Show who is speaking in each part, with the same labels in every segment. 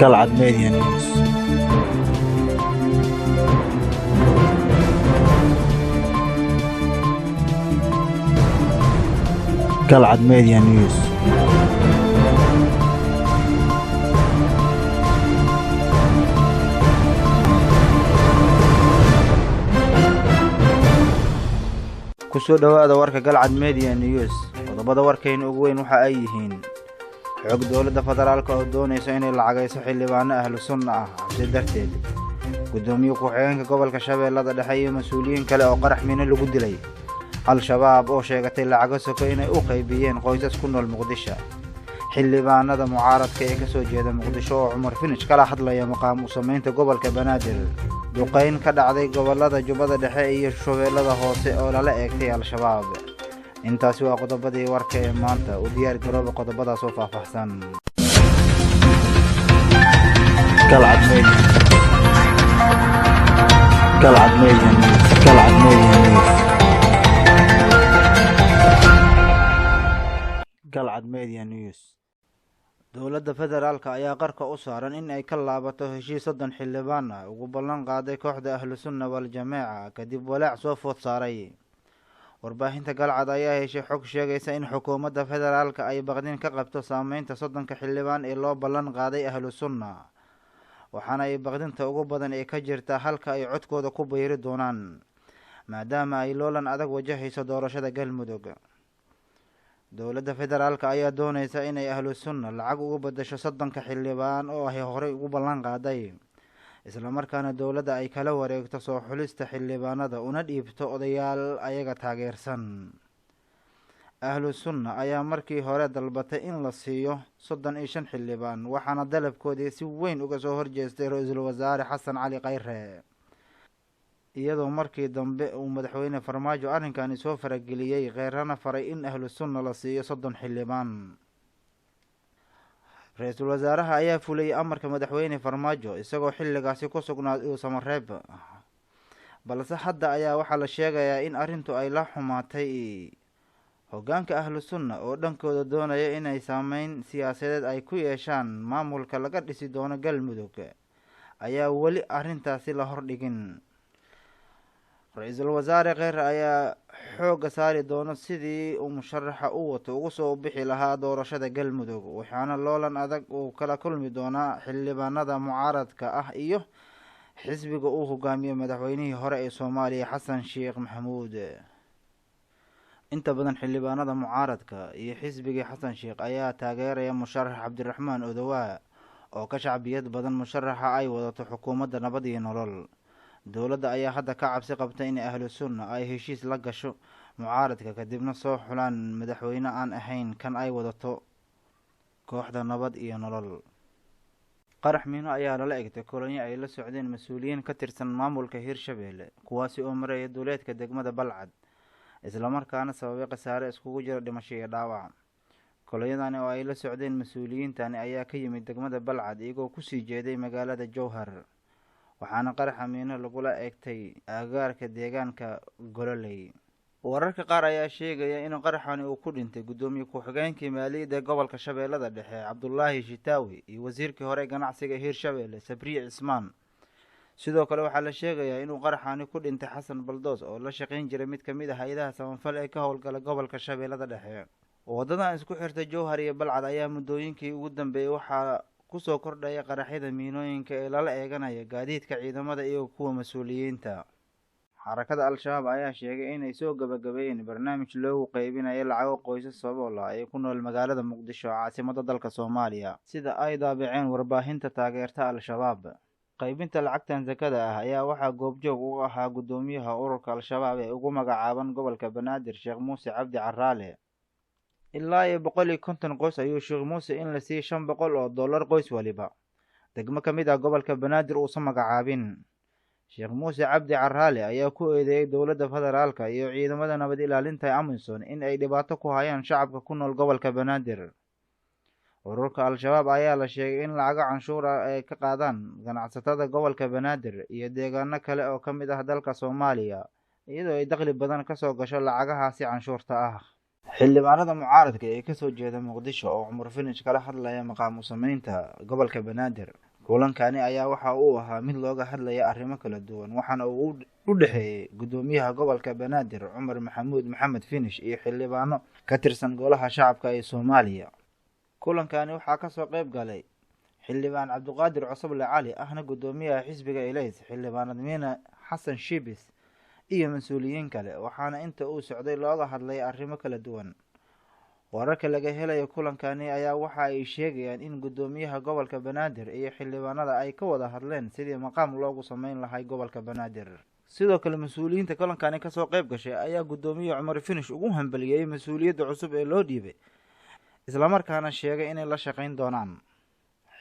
Speaker 1: Galcad Media News. Galcad Media News. Kusoo dhowaada warka Galcad Media News. Qodobada warkayna ugu weyn waxa ay yihiin: xog dowladda federaalka oo doonaysa inay lacagayso xildhibaano ahlu sunna ah cabsi darteed, guddoomiye ku-xigeenka gobolka Shabeellada Dhexe iyo mas-uuliyiin kale oo qarax mino lagu dilay, Al-Shabaab oo sheegatay lacago soko inay u qaybiyeen qoysas ku nool Muqdisho, xildhibaanada mucaaradka ee kasoo jeeda Muqdisho oo Cumar Finish kala hadlaya maqaam u samaynta gobolka Banaadir, duqayn ka dhacday gobolada Jubbada Dhexe iyo Shabeellada Hoose oo lala eegtay Al-Shabaab. Intaasi waa qodobadii warka ee maanta. U diyaar garooba qodobadaas oo faahfaahsan. Galcad Media, Galcad Media News, Galcad Media News, Galcad Media News. Dowladda federaalka ayaa qarka u saaran in ay ka laabato heshiis 30 xildhibaan ah ugu ballan qaaday kooxda Ahlu Sunna Wal-Jameeca kadib walaac soo food saaray. Warbaahinta Galcad ayaa heshay xog sheegaysa in xukuumadda federaalka ay baqdin ka qabto saameynta 30-ka xildhibaan ee loo ballan qaaday Ahlu Sunna, waxaana ay baqdinta ugu badan ee ka jirta halka ay codkooda ku biiri doonaan, maadaama ay loolan adag wajahayso doorashada Galmudug. Dowladda federaalka ayaa doonaysa inay Ahlu Sunna lacag ugu bedasho 30-ka xildhibaan oo ay horey ugu ballan qaaday, islamarkaana dowladda ay kala wareegto soo xulista xildhibaanada una dhiibto odayaal ayaga taageersan. Ahlu Sunna ayaa markii hore dalbatay in la siiyo 35 xildhibaan, waxaana dalabkoodii si weyn uga soo horjeestay ra-iisul wasaare Xasan Cali Khayre, iyadoo markii dambe uu madaxweyne Farmaajo arrinkani soo farageliyey, Kheyrana faray in Ahlu Sunna la siiyo 30 xildhibaan. Ra-iisul wasaaraha ayaa fulayay amarka madaxweyne Farmaajo isagoo xilligaasi ku sugnaa Dhuusamareeb, balse hadda ayaa waxaa la sheegayaa in arrintu ay la xumaatay hoggaanka Ahlu Sunna oo dhankooda doonaya inay saameyn siyaasadeed ay ku yeeshaan maamulka laga dhisi doono Galmudug ayaa weli arrintaasi la hordhigin. Ra-iisul wasaare Kheyre ayaa xoogga saari doono sidii uu musharaxa u wato ugu soo bixi lahaa doorashada Galmudug, waxaana loolan adag uu kala kulmi doonaa xildhibaanada mucaaradka ah iyo xisbiga uu hogaamiyo madaxweynihii hore ee Soomaaliya Xasan Sheekh Maxamuud. Inta badan xildhibaanada mucaaradka iyo xisbigii Xasan Sheekh ayaa taageeraya musharax Cabdiraxmaan Odowaa oo ka shacbiyad badan musharaxa ay wadato xukuumadda Nabad iyo Nolol. Dowladda ayaa hadda ka cabsi qabta in Ahlu Sunna ay heshiis la gasho mucaaradka kadibna soo xulaan madaxweyne aan ahayn kan ay wadato kooxda Nabad iyo Nolol. Qarax miino ayaa lala egtay kolonyo ay la socdeen mas-uuliyiin ka tirsan maamulka Hirshabeelle, kuwaasi oo maraya duleedka degmada Balcad, islamarkaana sababay khasaare iskugu jira dhimasho iyo dhaawac. Kolonyadani oo ay la socdeen mas-uuliyiintani ayaa ka yimid degmada Balcad iyagoo kusii jeeday magaalada Jowhar, waxaana qaraxa miino lagula eegtay agagaarka deegaanka Gololey. Wararka qaar ayaa sheegaya in qaraxani uu ku dhintay guddoomiye ku-xigeenkii maaliyadda ee gobolka Shabeellada Dhexe Cabdulaahi Shitaawi iyo wasiirkii hore ganacsiga Hirshabeelle Sabriye Cismaan. Sidoo kale waxaa la sheegayaa inuu qaraxani ku dhintay Xasan Baldoos oo la shaqayn jiray mid ka mid ah hay-adaha samafal ee ka howlgala gobolka Shabeellada Dhexe. Wadadan isku xirta Jowhar iyo Balcad ayaa muddooyinkii ugu dambeeyey waxaa kusoo kordhaya qaraxyada miinooyinka ee lala eeganaya gaadiidka ciidamada iyo kuwa mas-uuliyiinta. Xarakada Al-Shabaab ayaa sheegay inay soo gabagabeeyeen barnaamij loogu qaybinayo lacago qoysas sabool ah ee ku nool magaalada Muqdisho, caasimadda dalka Soomaaliya, sida ay daabaceen warbaahinta taageerta Al-Shabaab. Qaybinta lacagtan sakada ah ayaa waxaa goobjoog u ahaa guddoomiyaha ururka Al-Shabaab ee ugu magacaaban gobolka Banaadir, Sheekh Muuse Cabdi Caraale. Ilaa iyo 150 qoys ayuu Sheekh Muuse in la siiyey $500 qoys waliba, degmo ka mid ah gobolka Banaadir uusan magacaabin. Sheekh Muuse Cabdi Caraale ayaa ku eedeeyey dowladda federaalka iyo ciidamada nabad ilaalinta ee Amisom in ay dhibaato ku hayaan shacabka ku nool gobolka Banaadir. Ururka Al-Shabaab ayaa la sheegay in lacago canshuur ah ay ka qaadaan ganacsatada gobolka Banaadir iyo deegaano kale oo ka mid ah dalka Soomaaliya, iyadoo ay dakhli badan kasoo gasho lacagahaasi canshuurta ah. Xildhibaanada mucaaradka ee kasoo jeeda Muqdisho oo Cumar Finish kala hadlaya maqaam u sameynta gobolka Banaadir. Kulankani ayaa waxa uu ahaa mid looga hadlaya arrimo kala duwan, waxaana uu u dhexeeyey guddoomiyaha gobolka Banaadir Cumar Maxamuud Maxamed Finish iyo xildhibaano ka tirsan Golaha Shacabka ee Soomaaliya. Kulankani waxaa kasoo qeyb galay xildhibaan Cabdiqaadir Cosoble Cali, ahna guddoomiyaha xisbiga Elays, xildhibaan Admiina Xasan Shibis iyo mas-uuliyiin kale, waxaana inta uu socday looga hadlay arrimo kala duwan. Wararka laga helayo kulankani ayaa waxa ay sheegayaan in guddoomiyaha gobolka Banaadir iyo xildhibaanada ay ka wada hadleen sidii maqaam loogu sameyn lahay gobolka Banaadir. Sidoo kale mas-uuliyiinta kulankani kasoo qeyb gashay ayaa guddoomiye Cumar Finish ugu hambaliyey mas-uuliyadda cusub ee loo dhiibay, islamarkaana sheegay inay la shaqeyn doonaan.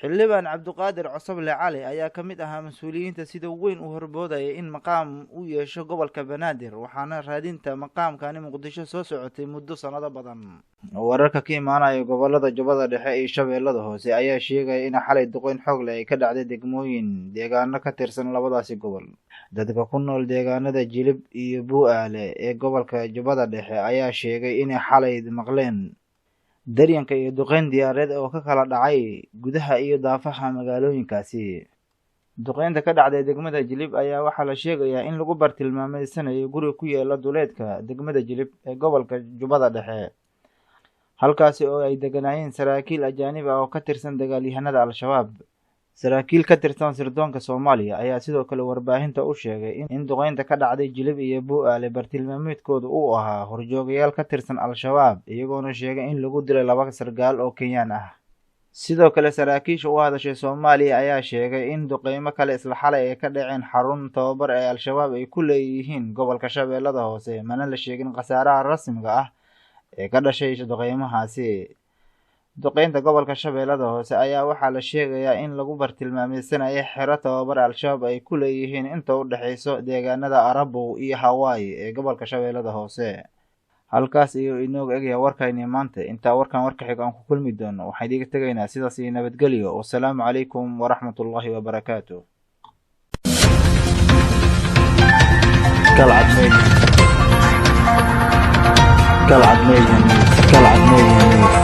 Speaker 1: Xildhibaan Cabdiqaadir Cosoble Cali ayaa ka mid ahaa mas-uuliyiinta sida weyn u horboodayay in maqaam u yeesho gobolka Banaadir, waxaana raadinta maqaamkani Muqdisho soo socotay muddo sanado badan. Wararka ka imaanaya gobolada Jubbada Dhexe iyo Shabeellada Hoose ayaa sheegaya in xalay duqeyn xoog leh ay ka dhacday degmooyin deegaano ka tirsan labadaasi gobol. Dadka ku nool deegaanada Jilib iyo Bu'aale ee gobolka Jubbada Dhexe ayaa sheegay inay xalay maqleen daryanka iyo duqeyn diyaareed oo ka kala dhacay gudaha iyo daafaha magaalooyinkaasi. Duqeynta ka dhacday degmada Jilib ayaa waxaa la sheegayaa in lagu bartilmaameedsanayo guri ku yaala duleedka degmada Jilib ee gobolka Jubbada Dhexe, halkaasi oo ay deganaayeen saraakiil ajaanib ah oo ka tirsan dagaalyahanada Al-Shabaab. Saraakiil ka tirsan sirdoonka Soomaaliya ayaa sidoo kale warbaahinta u sheegay in duqeynta ka dhacday Jilib iyo Bu'aale bartilmaameedkoodu uu ahaa horjoogayaal ka tirsan Al-Shabaab, iyagoona sheegay in lagu dilay 2 sargaal oo Kenyaan ah. Sidoo kale saraakiisha u hadashay Soomaaliya ayaa sheegay in duqeymo kale isla xalay ay ka dhaceen xarun tababar ee Al-Shabaab ay ku leeyihiin gobolka Shabeellada Hoose, mana la sheegin khasaaraha rasmiga ah ee ka dhashay duqeymahaasi. Duqeynta gobolka Shabeellada Hoose ayaa waxaa la sheegayaa in lagu bartilmaameedsanayay xero tababar Al-Shabaab ay ku leeyihiin inta u dhexeyso deegaanada Arabow iyo Hawaii ee gobolka Shabeellada Hoose. Halkaas iyo inooga egaya warkayni maanta. Intaa warkan warka xiga aan ku kulmi doono, waxaan idiga tegaynaa sidaas iyo nabadgelyo. Wassalaamu calaykum waraxmatullaahi wabarakaatu.
Speaker 2: Galcad Media. Galcad Media News. Galcad Media News.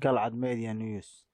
Speaker 2: Galcad Media News.